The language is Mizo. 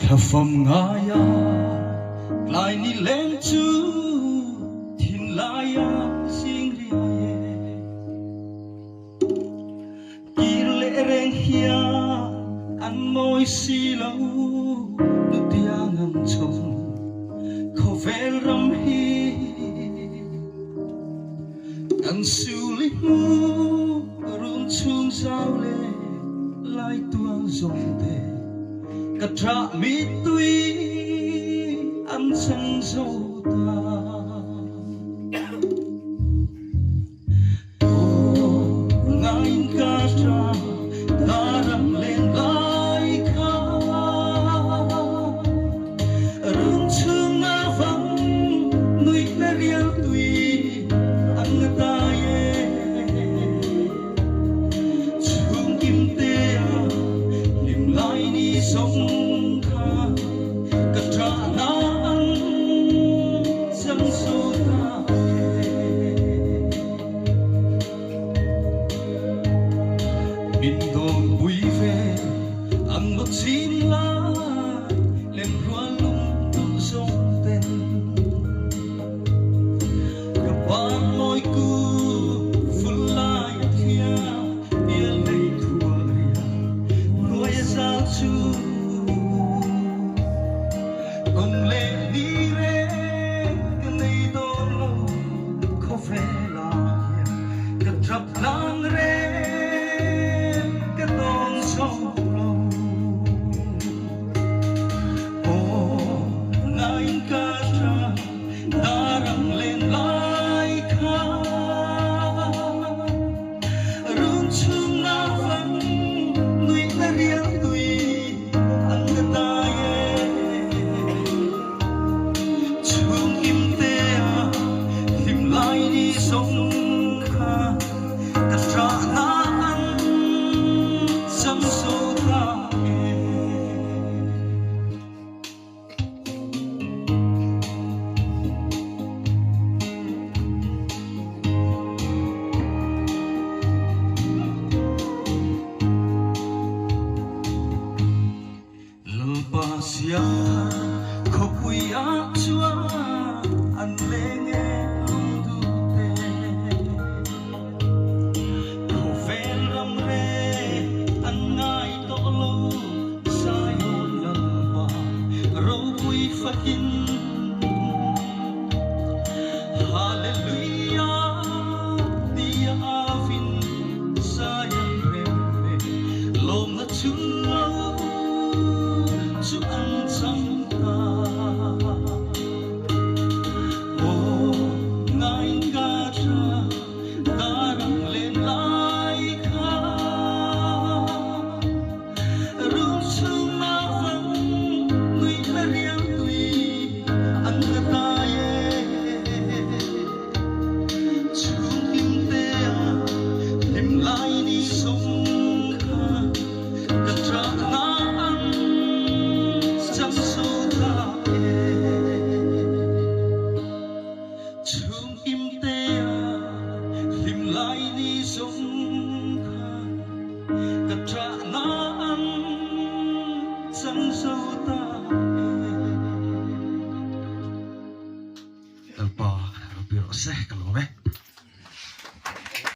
Thlafam ngaia tlai ni leng chu thinlaia zing riai e. Kir leh reng hian an mawi si lo nutiang ang chawm khawvel ram hi. Kan suli hmu run chhung zau leh lai tual zawng te ka ṭah mittui an chang zo ta. Ngaiin ka ṭa darang len lai kha run chung a vang nuih na rial tui an nga tai e chung kim te a hlim lai ni song kha ka ṭa na ang chang so ta Min dawn pui ve ang maw chin lai lem rual lung duh zawng ten Ka par mawi ku ful lai a thia pial nei thual ria hnuai a zal chu Kum leh ni reng ka nei dawn lo khawvelah hian ka tap tlang reng ka tawn zo lo. Aw ngaiin ka tha darang len lai kha run chung na vang nuih na rial tui an ka tai e. Chung kim te a hlim lai ni song kha ka tra na an chang so ta e. Lalpa siam thar khawpui ah chuan an leng e lungduh te. Khawvel ram re an ngai tawh lo Zion Lalpa ropui fakin. Hallelujah tia avin Zion rem le lawmna chu lo chu an chang ta. Aw ngaiin ka tha darang len lai kha Rung chung a vang nuih na riang tui an ka tai e. Chung kim te a hlim lai ni song kha ka tra na an chang so ta e. Chung kim te a hlim lai ni song kha ka ṭah na an cang zo.